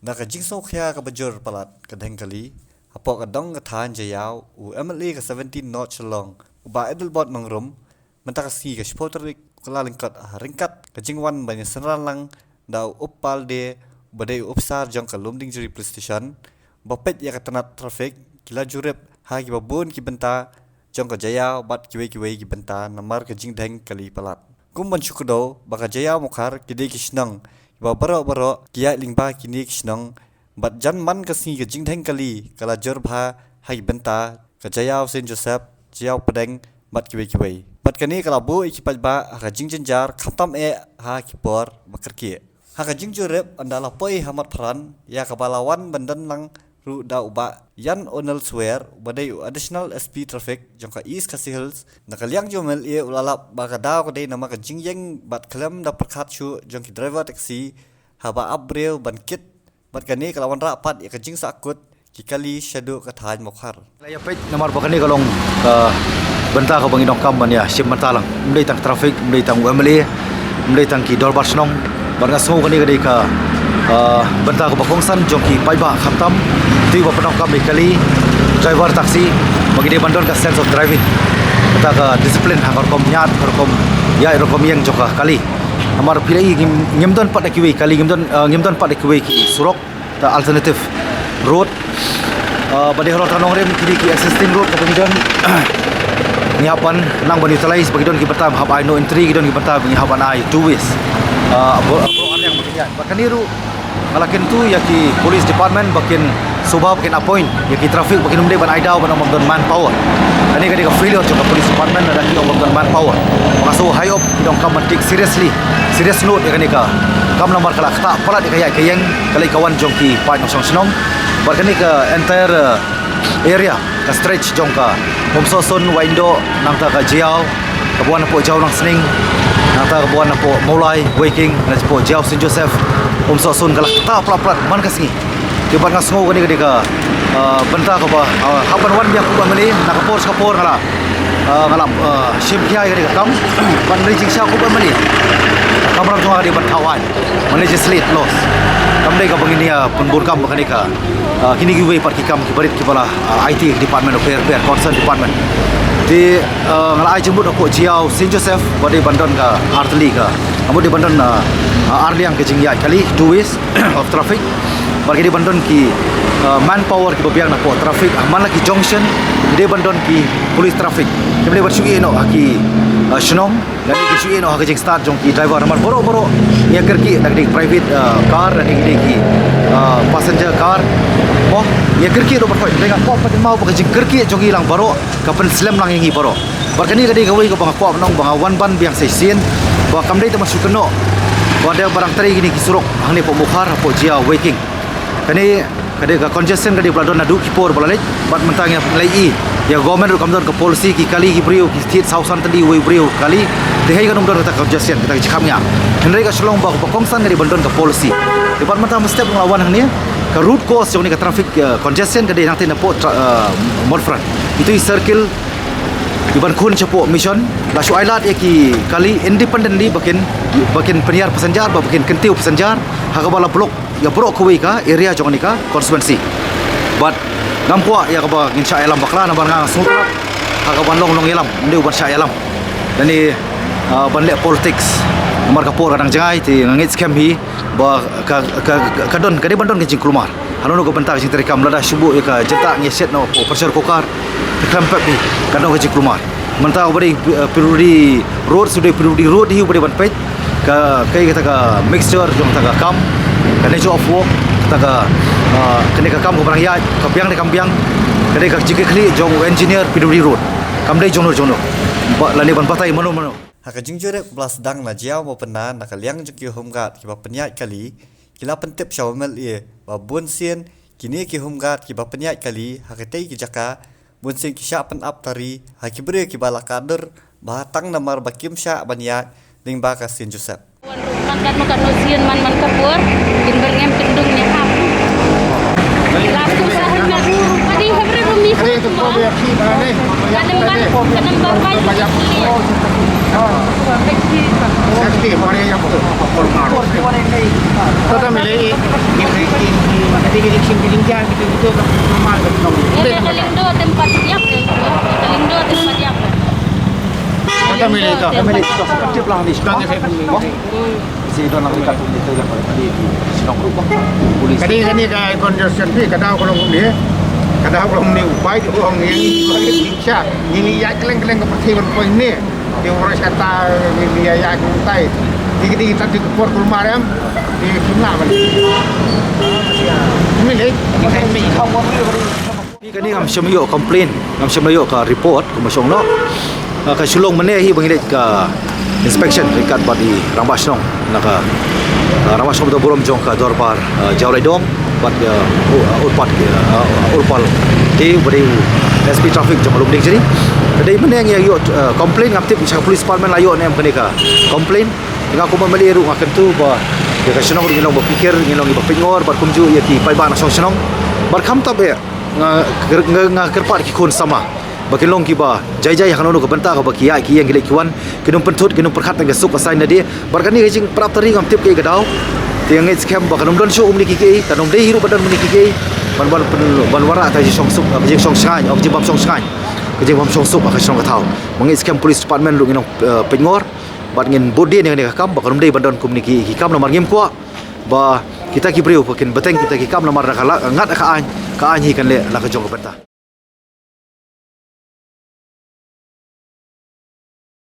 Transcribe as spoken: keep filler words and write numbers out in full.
Da ka jingsngewkhia kaba jur palat ka dheng kali hapoh ka dong ka thaiñ Jaïaw, u M L A ka seventeen North Shillong, u Bah Adelbert Nongrum, mynta ka sngi ka shiphew tarik u Kyllalyngkot, ha ryngkat ka jingwan ban ïasynran lang da u Up Pal De, uba dei u ophisar jong ka Lumdiengjri Police Station, ba peit ïa ka tnat traffic, ki la jurip ha kiba bun ki bynta jong ka Jaïaw bad kiwei kiwei ki bynta namar ka jingdheng kali palat. Kum ban shu kdew ba ka Jaïaw Mawkhar ki dei ki shnong kiba baroh baroh ki ïaid lyngba kine ki shnong, bad jan man ka sngi ka jingdheng kali ka la jur bha ha ki bynta ka Jaïaw Saint Joseph, Jaïaw Pdeng bad kiwei kiwei. Bad kane ka la buh ïa ki paidbah ha ka jingjynjar khamtam eh ha ki por ba kyrkieh. Ha ka jingjurip ynda la poi ha Motphran, ïa kaba la wan ban don lang ruh da u Bah Jan Onel Swer, uba dei u Additional S P Traffic jong ka East Khasi Hills, na ka liang jong u M L A u la lap ba ka daw ka dei namar ka jingïeng bad khlem da pyrkhat shuh jong ki driver taxi haba ap briew ban kit, bad kane ka la wanrah pat ïa ka jingsahkut ki kali shaduh ka thaiñ Mawkhar. La ïa peit namar ba kane ka long ka bynta kaba ngi donkam ban ïa shim bynta lang. Ym dei tang traffic, ym dei tang u M L A, ym dei tang ki dorbar shnong. Bad nga sngew kane ka dei ka, ah, bynta kaba kongsan jong ki paidbah khamtam. Kito ba pyndonkam ïa ki kali, driver taxi, ba ki dei ban don ka sense of driving. Kata ka discipline ha ka rukom ñiad, ka rukom ïaid, rukom ïeng jong ka kali. Namar phi la ïohi ngim, ngim don pat da kiwei kali, ngim don, ah, ngim don pat da kiwei ki surok, ta alternative road. Ah, ba dei halor ta nongrim, kine ki existing road kaba ngi don, ngi hap ban nang ban utilize, ba ki don ki bynta ba hap ai no entry, ki don ki bynta ba ngi hap ban ai two ways. Ah, bro, bro, arliang ba ki ïaid. Ba kane ruh nga la kyntu ïa ki police department ba kin suba, ba kin appoint ïa ki traffic, ba kin ym dei ban ai daw ban ong ba don manpower. Kane ka dei ka failure jong ka police department, lada ki ong ba don manpower. Ba nga sngew high up ki donkam ban take seriously, serious note ïa kane ka kam namar ka la ktah palat ïa ka ïaid ka ïeng, ka leit ka wan jong ki paid nongshong shnong. Bad kane ka entire, uh, area, ka stretch jong ka Umsohsun, Waindoh, nangta ka Jaïaw, kaba wan hapoh Jaïaw Nangsning, nangta kaba wan hapoh Mawlai, Weiking, nangta hapoh Jaïaw Saint Joseph, Umsohsun, ka la ktah palat palat man ka sngi. Te bad nga sngew kane ka dei ka, ah, bynta kaba, ah, hap ban wan biang kum u M L A, na ka por sha ka por nga la, ah, nga la, ah, shim khia ïa kane ka kam, ban ri jingshisha kum u M L A. Ka kamram jong nga ka dei ban thaw aiñ, ban legislate laws. Kam dei kaba ngin ïa pynbun kam ba kane ka, ah, kine kiwei pat ki kam kiba rit kiba la, ah, aiti ïa ka Department of Fair Fare, concerned department. Te, ah, nga la ai jingmut hapoh Jaïaw Saint Joseph ba dei ban don ka artylli ka, ka mut dei ban don, ah, ah, arliang ka jingïaid kali, two ways of traffic. Bad ki dei ban don ki, uh, manpower kiba biang napoh traffic, ah, man la ki junction, ki dei ban don ki police traffic. Kim dei ban shu ïeh noh ha ki, uh, shnong, lane ki shu ïeh noh ha ka jingstad jong ki driver. Namar baroh baroh ngi ïa kyrkieh, da ki dei private, uh, car, lane ki dei ki, uh, passenger car. Mo, ngi ïa kyrkieh ruh baroh. Te nga kwah pat ban ong ba ka jingkyrkieh jong ngi lang baroh ka pynslem lang ïa ngi baroh. Bad kane ka dei kawei kaba nga kwah ban ong ba nga wan ban biang sa shisien, ba kam dei tang ban shu kynnoh ba dei ba dang trei kine ki surok hangne hapoh Mawkhar, hapoh Jaïaw, Weiking. Kane ka dei ka congestion ka dei ba la don naduh ki por ba la leit, bad mynta ngi la ïohi ïa ka government ruh kam don ka policy, ki kali ki briew ki thied saw san tylli uwei u briew kali. Te hei kan ym don kata ka congestion, kata ka jingkhapngiah. Hynrei ka Shillong ba, ba kongsan ka dei ban don ka policy. Te bad mynta mynstep nga la wan hangne, ka root cause jong kane ka traffic, eh, congestion ka dei nangtei napoh tra-, eh, Mawphran. Ito i circle iban khun shapoh Mission, la shu ailad ïa ki kali independently ba kin, ba kin pynïar passenger, ba, ba kin kyntiew passenger, ha kaba la block ïa baroh kawei ka area jong kane ka constituency. Bad ngam kwah ïa kaba ngin shah ïalam bakla, namar nga nga sngewtynnat ha kaban long long ïalam, ym dei u ban shah ïalam lane, ah, ban leh politics. Namar ka por ka dang jngai, te nga ngeit skhem hi ba ka, ka, ka, ka don, ka dei ban don ka jingkulmar. Halor ka bynta ka jingtrei kam, lada shu buh ïa ka jyntah ngi shet noh hapoh pressure cooker, te khlem pep hi, ka don ka jingkulmar. Mynta uba dei, eh, P W D road, shu dei P W D road hi uba dei ban peit ka, kaei kata ka mixture jong kata ka kam, ka nature of work, kata ka, eh, kane ka kam kaba nang ïaid, ka biang ne kam biang, ka dei ka jingkitkhlieh jong u engineer P W D road. Kam dei jongno jongno. Ba, lane ban batai mano mano. Ha ka jingjurip kaba la sdang na Jaïaw Mawpynna na ka liang jong ki Home Guard kiba pynïaid kali, ki la pyntip sha u M L A ba bun sien kine ki Home Guard kiba pynïaid kali ha katei ki jaka, bun sien ki shah pynap tari ha ki briew kiba la kah dur bha tang namar ba kim shah ban ïaid lyngba ka Saint Joseph. Wan ruh katno katno sien man man ka por, kin byrngem kyndung ne hap. Last two thousand, padi hep re bumi. Ka number, ka number five. Kalindo tempat dia. Kalindo tempat dia. Kane, kane ka congestion fee, ka daw ka long ne, ka daw ka long ne u bai, u ong ïa ngi, ngi ïa kleng kleng ka pyrthei ban poi ne. Te u roi kata ngi ïa ïa ki tai. Te ki dei ta ki por kulmar em. Te kim lah ban. Kane le. Kane ngam shym ïoh complain, ngam shym la ïoh ka report kumba shong noh. Ah, ka shu long mynne hi ba ngi leit ka inspection ryngkat bad i rangbah shnong na ka, ah, rangbah shnong ba burom jong ka dorbar, ah, Jowlaidong bad, ah, u-, ah, Urpal, ah, Urpal te ba dei u S P traffic jong ka Lumding jiri. Ka dei mynne ngi ïoh, ah, complain, ngam tip sha ka police department la ïoh ne em kane ka complain. Nga kumba M L A ruh nga kyntu ba ïa ka shnong ruh ngi long ba pyrkhat, ngi long ba pynngor bad kumjuh ïa ki paidbah na shnong shnong. Bad kham tap ïa nga, nga, nga kyrpad ki khun samla ba kin long kiba jai jai ha kano kano ka bynta kaba ki ïaid ki ïeng ki leit ki wan, kin ym pynthut, kin ym pyrkhat tang ka suk ka saiñ na dei. Bad kane ka jingpyrkhat tari ngam tip kaei ka daw. Te nga ngeit skhem ba kan ym don shuh kumne ki kaei, kan ym dei hi ruh ba don kumne ki kaei ban, ban, ban wanrah ka jingshong suk, ka jingshong shngaiñ, ka jingbym shong shngaiñ, ka jingbym shong suk ha ka shnong ka thaw. Nga ngeit skhem police department ruh ngi long, eh, pynngor bad ngin bud dien ïa kane ka kam ba kan ym dei ban don kumne ki, ki kam namar ngim kwah ba kita ki briew ba kin bteng kita ki kam namar da ka la, ngat ka aiñ, ka aiñ hi kan leh la ka jong ka bynta.